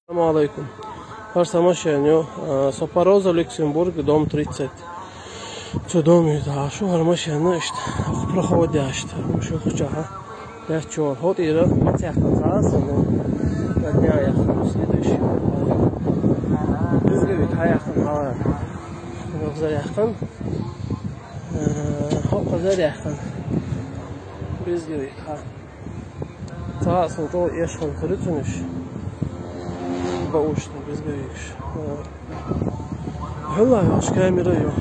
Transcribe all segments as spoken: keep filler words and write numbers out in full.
Салам алейкум. ХӀара са машен ю, а, со по Роза Люксембург, дом тридцать. Цу доме ю, да, шу хӀара машен иштта, проходе иштта, хӀара шу хучахьа. Деш чор, хӀотӀира, ма цехкан цхьа а са, ну, на дня яххана, следующий. Бизга вит хьаяхкан хьалар. Хоза яхкан. Э, хо-, хоза яхкан. Бизга вит хьа. Цхьа а сун чӀогӀа эшхуна хир ю цунаш. Баушна, бизга векаш. Э. ХӀалла йолуш камера ю.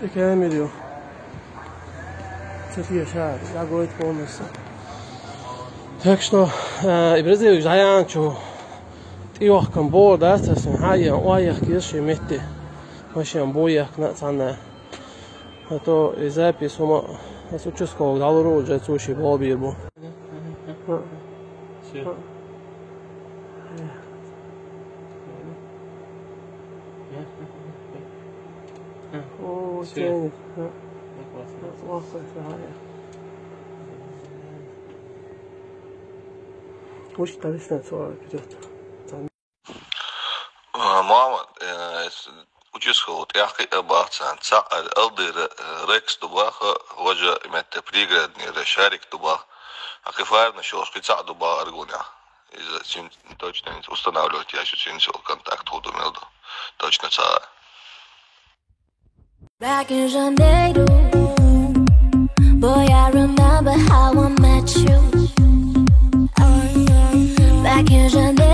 И камера ю. Ца теша, загойту полностью. Так что, э, и бразилик жаян чу тӀеохкан бор, да, цасин хьаян, ояхкира ши метте. Машен бояхкна цхьанна. А то и запись хӀума ас участковый далур уже цу ши болбийр бу. Всё. О, всё. Тянет. Да. Ну, классно. Классно, ага. Пусть там весна целая придёт. А, мама, э, с-, участковый тӀехь кхиа баха царна. Цхьаъ ара алдира, э, Рекс ду баха, важа метта Пригородный ара Шарик ду баха. А кхин фарна шош кхин цхьаъ ду баха аргунехь. Иза цин точно устанавливать ящу цин со контакт худу мел ду. Точно ца. Back in Janeiro, boy, I remember how I met you. Back in Janeiro.